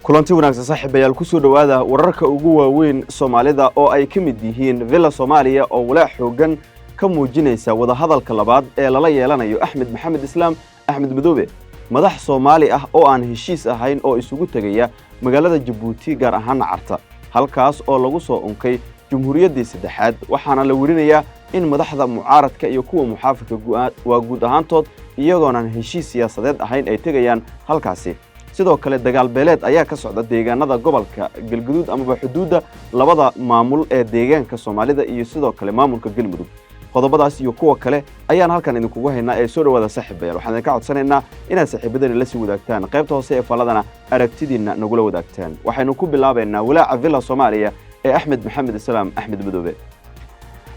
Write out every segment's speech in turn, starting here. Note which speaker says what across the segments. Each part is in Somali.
Speaker 1: Kulanti wanaagsan, saaxiibayaal, kusoo dhowaada wararka ugu waaweyn Soomaalida oo ay ka mid yihiin Villa Soomaaliya oo walaac xooggan ka muujinaysa wadahadalka labaad ee lala yeelanayo Axmed Maxamed Islaam Axmed Madoobe, madax Soomaali ah oo aan heshiis ahayn oo isugu tegaya magaalada Jabuuti, gaar ahaana Carta, halkaas oo lagu soo unkay jumhuuriyaddii saddexaad. Waxaana la werinayaa in madaxda mucaaradka iyo kuwa muxaafidka waa guud ahaantood iyagoonan heshiis siyaasadeed ahayn ay tegayaan halkaasi. Sidoo kale dagaal beeleed ayaa ka socda deegaanada gobolka Galguduud amaba xuduudda labada maamul ee deegaanka Soomaalida iyo sidoo kale maamulka Galmudug. Qodobadaas iyo kuwa kale ayaan halkan idinkugu haynaa ee soo dhowaada, saaxiibayaal. Waxaan idinka codsanaynaa inaad saaxiibadani la sii wadaagtaan, qaybta hoose ee falladana aragtidiinna nagula wadaagtaan. Waxaynu ku bilaabaynaa walaaca Villa Soomaaliya ee Axmed Maxamed Islaam Axmed Madoobe.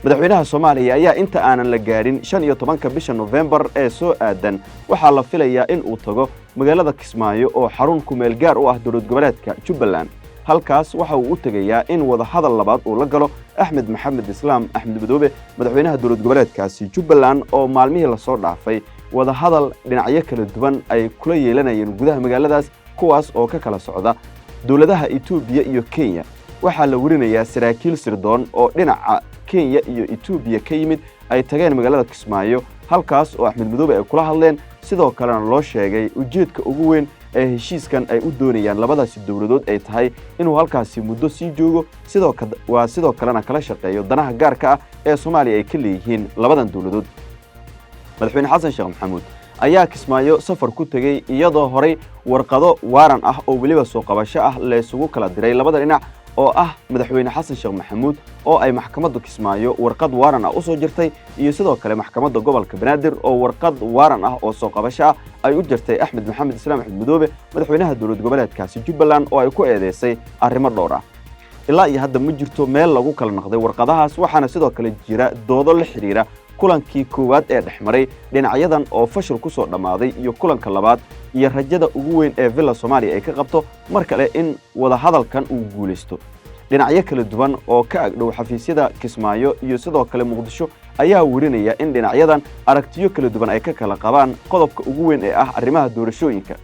Speaker 1: Madaxweynaha Soomaaliya ayaa inta aanan la gaadhin 15-ka bisha Nofembar ee soo aadan waxaa la filayaa in uu tago magaalada Kismaayo oo xarun kumeel gaar u ah dowlad goboleedka Jubbaland. Halkaas waxa uu u tegayaa in wadahadal labaad uu la galo Axmed Maxamed Islaam Axmed Madoobe, madaxweynaha dowlad goboleedkaasi Jubbaland, oo maalmihii lasoo dhaafay wadahadal dhinacyo kala duwan ay kula yeelanayeen gudaha magaaladaas, kuwaas oo ka kala socda dowladaha Etoobiya iyo Kenya. Waxaa la werinayaa saraakiil sirdoon oo dhinaca Kenya iyo Etoobiya ka yimid ay tageen magaalada Kismaayo, halkaas oo Axmed Madoobe ay kula hadleen, sidoo kalena loo sheegay ujeedka ugu weyn ee heshiiskan ay u doonayaan labadaasi dowladood ay tahay inuu halkaasi muddo sii joogo, waa sidoo kalena kala shaqeeyo danaha gaarka ah ee Soomaaliya ay ka leeyihiin labadan dowladood. Madaxweyne Xasan Sheekh Maxamuud ayaa Kismaayo safar ku tegey iyadoo horay warqado waaran ah oo weliba soo qabasho ah laysugu kala diray labada dhinac, oo ah madaxweyne Xasan Sheekh Maxamuud oo ay maxkamadda Kismaayo warqad waaran ah u soo jirtay, iyo sidoo kale maxkamadda gobolka Banaadir oo warqad waaran ah oo soo qabasho ah ay u jirtay Axmed Maxamed Islaam Axmed Madoobe, madaxweynaha dowlad goboleedkaasi Jubbaland, oo ay ku eedeysay arrimo dhowr ah. Ilaa iyo hadda ma jirto meel lagu kala naqday warqadahaas. Waxaana sidoo kale jira doodo la xidhiira kulankii koowaad ee dhex maray dhinacyadan oo fashil ku soo dhammaaday, iyo kulanka labaad, iyo rajada ugu weyn ee Villa Soomaaliya ay ka qabto mar kale in wadahadalkan uu guulaysto. Dhinacyo kala duwan oo ka agdhow xafiisyada Kismaayo iyo sidoo kale Muqdisho ayaa werinaya in dhinacyadan aragtiyo kala duwan ay ka kala qabaan qodobka ugu weyn ee ah arrimaha doorashooyinka.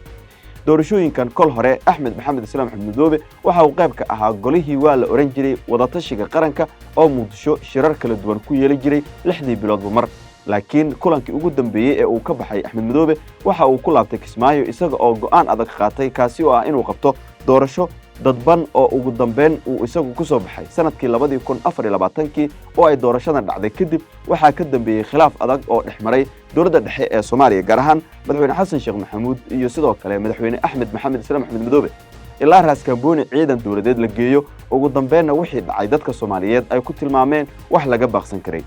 Speaker 1: Doorashooyinkan kol hore Axmed Maxamed Islaam Axmed Madoobe waxa uu qayb ka ahaa golihii waa la odhan jiray wadatashiga qaranka oo Muqdisho shirar kala duwan ku yeeli jiray 6dii biloodba mar. Laakiin kulankii ugu dambeeyey ee uu ka baxay Axmed Madoobe waxa uu ku laabtay Kismaayo isaga oo go'aan adag qaatay, kaasi oo ah inuu qabto doorasho dadban oo ugu dambeyn uu isagu ku soo baxay sanadkii 2024-kii oo ay doorashadan dhacday. Kadib waxaa ka dambeeyey khilaaf adag oo dhex maray dowladda dhexe ee Soomaaliya, gaar ahaan madaxweyne Xasan Sheekh Maxamuud iyo sidoo kale madaxweyne Axmed Maxamed Islaam Axmed Madoobe, ilaa Raaskaambooni ciidan dowladeed la geeyo. Ugu dambeenna wixii dhacay dadka Soomaaliyeed ay ku tilmaameen wax laga baaqsan karay.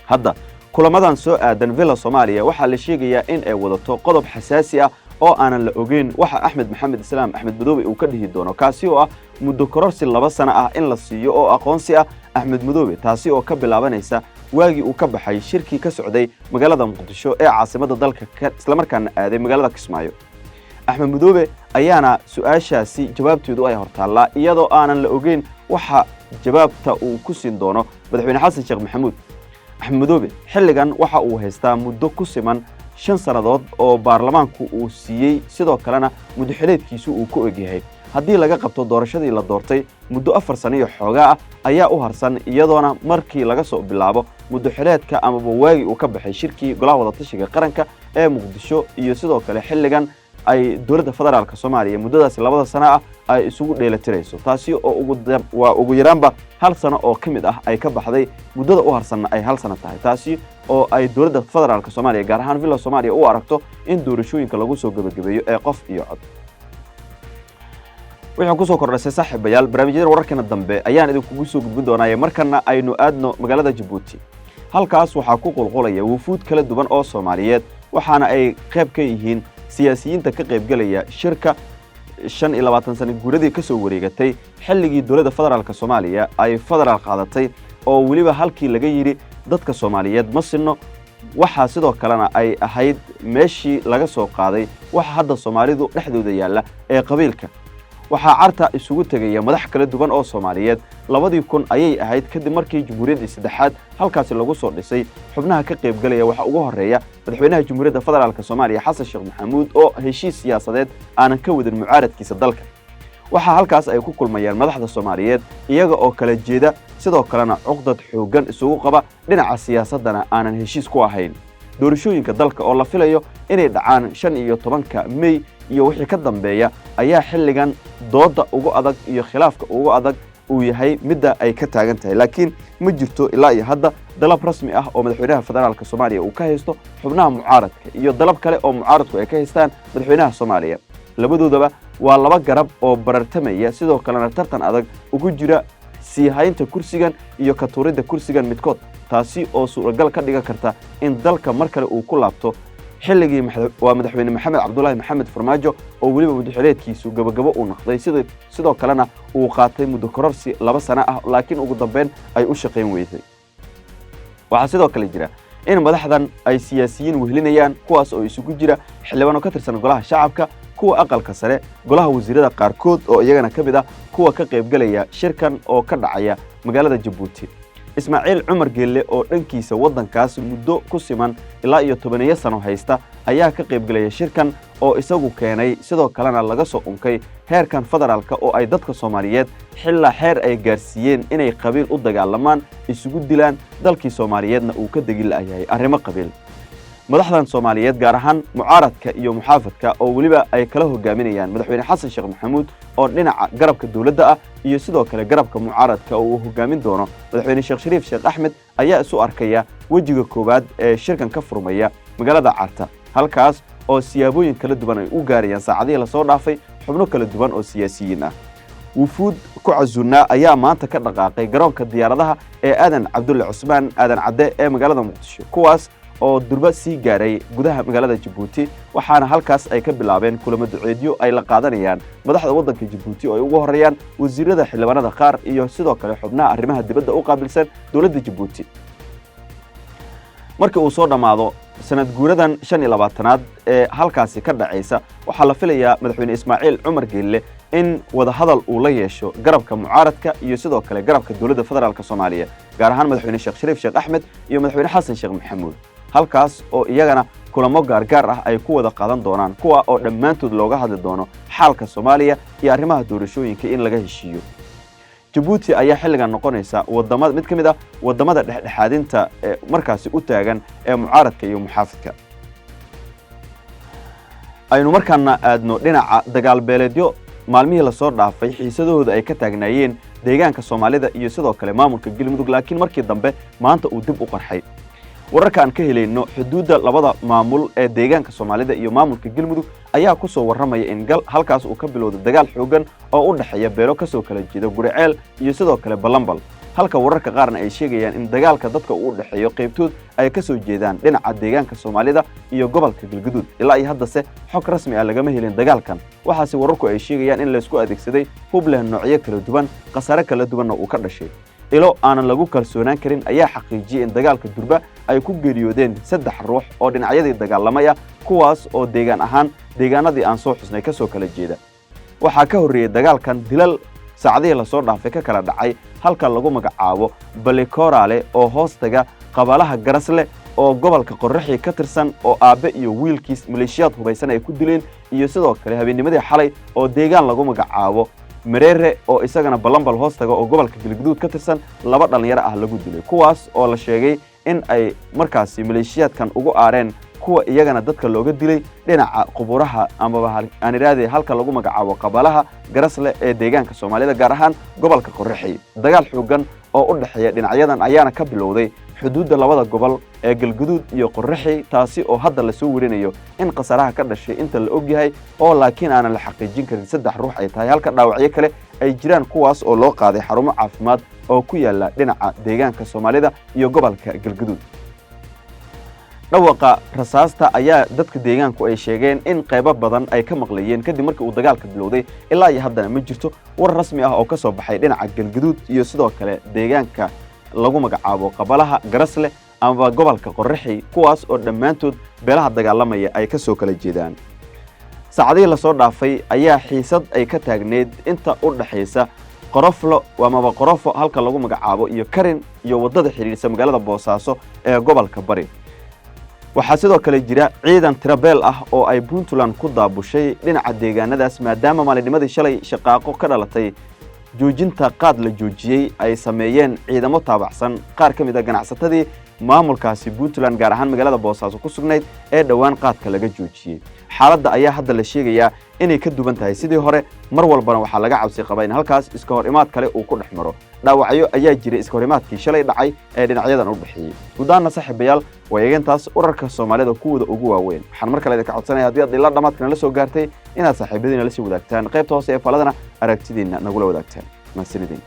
Speaker 1: Hadda kulamadan soo aadan Villa Soomaaliya waxaa la sheegayaa in ay wadato qodob xasaasi ah oo aanan la ogeyn waxa Axmed Maxamed Islaam Axmed Madoobe uu ka dhihi doono, kaasi oo ah muddo kororsi 2 sano ah in la siiyo oo aqoonsi ah Axmed Madoobe, taasi oo ka bilaabanaysa waagii uu ka baxay shirkii ka socday magaalada Muqdisho ee caasimadda dalka, islamarkaana aaday magaalada Kismaayo. Axmed Madoobe ayaana su-aashaasi jawaabteedu ay hortaallaa, iyadoo aanan la ogeyn waxa jawaabta uu ku siin doono madaxweyne Xasan Sheekh Maxamuud. Axmed Madoobe xilligan waxa uu haystaa muddo ku siman 5 sannadood oo baarlamaanku uu siiyey, sidoo kalena muddoxileedkiisu uu ku egyahay. Haddii laga qabto doorashadii la doortay, muddo 4 sano iyo xoogaa ah ayaa u harsan, iyadoona markii laga soo bilaabo muddoxileedka amaba waagii uu ka baxay shirkii golaha wadatashiga qaranka ee Muqdisho iyo sidoo kale xilligan ay dowladda federaalka Soomaaliya muddadaasi 2da sano ah ay isugu dheelatirayso, taasi oo waa ugu yaraanba hal sano oo ka mid ah ay ka baxday, muddada u harsanna ay hal sano tahay, taasi oo ay dowladda federaalka Soomaaliya, gaar ahaan Villa Soomaaliya, u aragto in doorashooyinka lagu soo gebagabeeyo ee qof iyo cod. Wixii kusoo kordhasay, saaxiibayaal, barnaamijyada wararkeena dambe ayaan idinkugu soo gudbin doonaaye. Markana aynu aadno magaalada Jabuuti. Halkaas waxaa ku qulqulaya wufuud kala duwan oo Soomaaliyeed, waxaana ay qayb ka yihiin siyaasiyiinta ka qaybgelaya shirka 25 sana guuradii ka soo wareegatay xilligii dowladda federaalka Soomaaliya ay federaal qaadatay, oo weliba halkii laga yidhi dadka Soomaaliyeed ma sinno. Waxaa sidoo kalena ay ahayd meeshii laga soo qaaday waxa hadda Soomaalidu dhexdooda yaalla ee qabiilka. Waxaa Carta isugu tegaya madax kala duwan oo Soomaaliyeed. 2000 ayay ahayd kadib markii jumhuuriyaddii saddexaad halkaasi lagu soo dhisay. Xubnaha ka qaybgelaya waxaa ugu horreeya madaxweynaha Jamhuuriyadda Federaalka Soomaaliya Xasan Sheekh Maxamuud, oo heshiis siyaasadeed aanan ka wadin mucaaradkiisa dalka. Waxaa halkaas ay ku kulmayaan madaxda Soomaaliyeed iyaga oo kala jeeda, sidoo kalena cuqdad xooggan isugu qaba dhinaca siyaasaddana aanan heshiis ku ahayn. Doorashooyinka dalka oo la filayo inay dhacaan 15-ka Mey iyo wixii ka dambeeya ayaa xilligan doodda ugu adag iyo khilaafka ugu adag uu yahay midda ay ka taagan tahay. Laakiin ma jirto ilaa iyo hadda dalab rasmi ah oo madaxweynaha federaalka Soomaaliya uu ka haysto xubnaha mucaaradka iyo dalab kale oo mucaaradku ay ka haystaan madaxweynaha Soomaaliya. Labadoodaba waa laba garab oo barartamaya, sidoo kalena tartan adag ugu jira sii haynta kursigan iyo ka tuuridda kursigan midkood, taasi oo suuragal ka dhigan karta in dalka mar kale uu ku laabto xilligii waa madaxweyne Maxamed Cabdulaahi Maxamed Farmaajo, oo weliba muddaxileedkiisu gabagabo uu noqday, sidoo kalena uu qaatay muddo kororsi 2 sano ah, laakiin ugu dambeyn ay u shaqayn weysay. Waxaa sidoo kale jira in madaxdan ay siyaasiyiin wehlinayaan, kuwaas oo isugu jira xildhibaano ka tirsan golaha shacabka, kuwa aqalka sare, golaha wasiirada qaarkood oo iyagana ka mid ah kuwa ka qaybgelaya shirkan oo ka dhacaya magaalada Jabuuti. Ismaaciil Cumar Geelle oo dhankiisa waddankaas muddo ku siman ilaa iyo 10 sano haysta ayaa ka qaybgelaya shirkan oo isagu keenay, sidoo kalena laga soo unkay heerkan federaalka oo ay dadka Soomaaliyeed xillaa xeer ay gaarsiiyeen inay qabiil u dagaalamaan, isugu dilaan, dalkii Soomaaliyeedna uu ka degi la'yahay arrimo qabiil. Madaxdan Soomaaliyeed, gaar ahaan mucaaradka iyo muxaafadka, oo weliba ay kala hogaaminayaan madaxweyne Xasan Sheekh Maxamuud oo dhinaca garabka dowladda ah iyo sidoo kale garabka mucaaradka oo uu hogaamin doono madaxweyne Sheekh Shariif Sheekh Axmed, ayaa isu arkaya wejiga koowaad ee shirkan ka furmaya magaalada Carta, halkaas oo siyaabooyin kala duwan ay u gaarayaan saacadihii lasoo dhaafay xubno kala duwan oo siyaasiyiin ah. Wufuud ku casunnaa ayaa maanta ka dhaqaaqay garoonka diyaaradaha ee Aadan Cabdulle Cusmaan Aadan Cadde ee magaalada Muqdisho, kuwaas oo durba sii gaaray gudaha magaalada Jabuuti, waxaana halkaas ay ka bilaabeen kulamo duceedyo ay la qaadanayaan madaxda waddanka Jabuuti oo ay ugu horreeyaan wasiirada, xildhibaanada qaar iyo sidoo kale xubnaha arrimaha dibadda u qaabilsan dowladda Jabuuti. Markii uu soo dhammaado sanad guuradan 25aad ee halkaasi ka dhacaysa, waxaa la filayaa madaxweyne Ismaaciil Cumar Geelle in wadahadal uu la yeesho garabka mucaaradka iyo sidoo kale garabka dowladda federaalka Soomaaliya, gaar ahaan madaxweyne Sheekh Shariif Sheekh Axmed iyo madaxweyne Xasan Sheekh Maxamuud, halkaas oo iyagana kulamo gaargaar ah ay ku wada qaadan doonaan, kuwa oo dhammaantood looga hadli doono xaalka Soomaaliya iyo arrimaha doorashooyinka in laga heshiiyo. Jabuuti ayaa xilligan noqonaysa wadamada mid ka mid ah waddamada dhexdhexaadinta ee markaasi u taagan ee mucaaradka iyo muxaafidka. Aynu markaana aadno dhinaca dagaalbeeleedyo maalmihii lasoo dhaafay xiisadahooda ay ka taagnaayeen deegaanka Soomaalida iyo sidoo kale maamulka Galmudug, laakiin markii dambe maanta uu dib u qarxay. Wararka aan ka helayno xuduudda labada maamul ee deegaanka Soomaalida iyo maamulka Galmudug ayaa ku soo warramaya in halkaas uu ka bilowday dagaal xooggan oo u dhexeeya beelo ka soo kala jeeda Guriceel iyo sidoo kale Balambal, halka wararka qaarna ay sheegayaan in dagaalka dadka uu u dhexeeyo qaybtood ay ka soo jeedaan dhinaca deegaanka Soomaalida iyo gobolka Galgaduud. Ilaa iyo haddase xog rasmi ah lagama helin dagaalkan, waxaase wararku ay sheegayaan in laysku adeegsaday hub leh noocyo kala duwan, khasaare kala duwanna uu ka dhashay. Ilo aanan lagu kalsoonaan karin ayaa xaqiijiyey in dagaalka durba ay ku geeriyoodeen 3 ruux oo dhinacyadii dagaalamaya, kuwaas oo deegaan ahaan deegaanadii aan soo xusnay ka soo kala jeeda. Waxaa ka horreeyey dagaalkan dilal saacadihii lasoo dhaafay ka kala dhacay halka lagu magacaabo Balikoraale oo hoos taga qabalaha Garasle oo gobolka Qorraxii ka tirsan, oo aabbe iyo wiilkiis maleeshiyaad hubaysan ay ku dileen, iyo sidoo kale habeennimadii xalay oo deegaan lagu magacaabo Mareere oo isagana Balambal hoos taga oo gobolka Galgaduud ka tirsan 2 dhallinyaro ah lagu dilay, kuwaas oo la sheegay in ay markaasi maleeshiyaadkan ugu aareen kuwa iyagana dadka looga dilay dhinaca quburaha amaba aan iraade halka lagu magacaabo qabalaha Garasle ee deegaanka Soomaalida, gaar ahaan gobolka Qorraxi. Dagaal xooggan oo u dhexeeya dhinacyadan ayaana ka bilowday xuduudda labada gobol ee Galgaduud iyo Qorraxi, taasi oo hadda lasoo warinayo in khasaaraha ka dhashay inta la og yahay oo laakiin aanan la xaqiijin karin 3 ruux ay tahay, halka dhaawacyo kale ay jiraan, kuwaas oo loo qaaday xarumo caafimaad oo ku yaala dhinaca deegaanka Soomaalida iyo gobolka Galgaduud. Dhawaqa rasaasta ayaa dadka deegaanku ay sheegeen in qaybo badan ay ka maqlayeen kadib markii uu dagaalka bilowday. Ilaa iyo haddana ma jirto war rasmi ah oo ka soo baxay dhinaca Galgaduud iyo sidoo kale deegaanka lagu magacaabo qabalaha Garasle ama gobolka Qorraxi, kuwaas oo dhammaantood beelaha dagaalamaya ay ka soo kala jeedaan. Saacadihii lasoo dhaafay ayaa xiisad ay ka taagneyd inta u dhaxaysa Qoroflo amaba Qorofo halka lagu magacaabo iyo Karin iyo waddada xidhiidhsa magaalada Boosaaso ee gobolka Bari. Waxaa sidoo kale jira ciidan tirabeel ah oo ay Puntland ku daabushay dhinaca deegaanadaas, maadaama maalinimadii shalay shaqaaqo ka dhalatay joojinta qaad la joojiyey ay sameeyeen ciidamo taabacsan qaar ka mid a ganacsatadii maamulkaasi Puntland, gaar ahaan magaalada Boosaaso ku sugnayd ee dhowaan qaadka laga joojiyey. Xaaladda ayaa hadda la sheegayaa inay ka duwan tahay sidii hore. Mar walbana waxaa laga cabsi qabaa in halkaas iska hor imaad kale uu ku dhex maro. Dhaawacyo ayaa jiray iska hor imaadkii shalay dhacay ee dhinacyadan u dhexeeyey. Gudahanna, saaxiibayaal, waa eegantaas wararka Soomaalida kuwooda ugu waaweyn. Waxaan mar kale idinka codsanaya, haddii aad ilaa dhammaadkana la soo gaartay, inaad saaxiibadiina la sii wadaagtaan, qaybta hoose ee faladana aragtidiinna nagula wadaagtaan. Mahadsanidin.